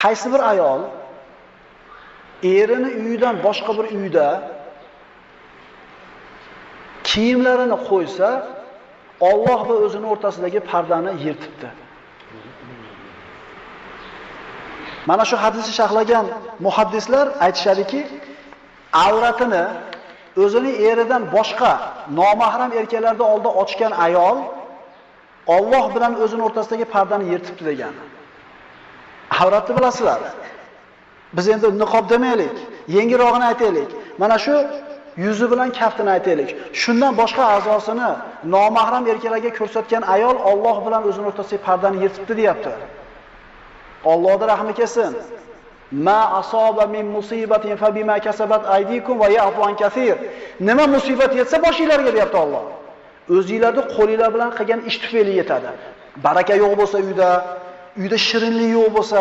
Qaysi bir ayol erini uyidan boshqa bir uyda kiyimlarini qo'ysa, Alloh va o'zini o'rtasidagi pardani yirtibdi. Mana shu hadisni sharhlagan muhaddislar aytishadiki, avratini o'zini eridan boshqa nomahram erkaklarda oldi ochgan ayol Alloh bilan o'zini o'rtasidagi pardani yirtibdi degan. Avratni bilasizlar. Biz endi niqob demaylik, yengilrog'ini aytaylik. Mana shu yuzi bilan kaftini aytaylik. Shundan boshqa a'zosini nomahram erkaklarga ko'rsatgan ayol Alloh bilan o'zini o'rtasidagi pardani yirtibdi deyapti. Allohning rahmi kelsin. Ma asaba min musibatin fa bima kasabat aydikum va ya'fu an kaseer. Nima musibat yetsa boshinglarga deyapti Alloh. O'zingizlarni qo'linglar bilan qilgan ish tufayli yetadi. Baraka yo'q bo'lsa uyda, uyda shirinlik yo'q bo'lsa,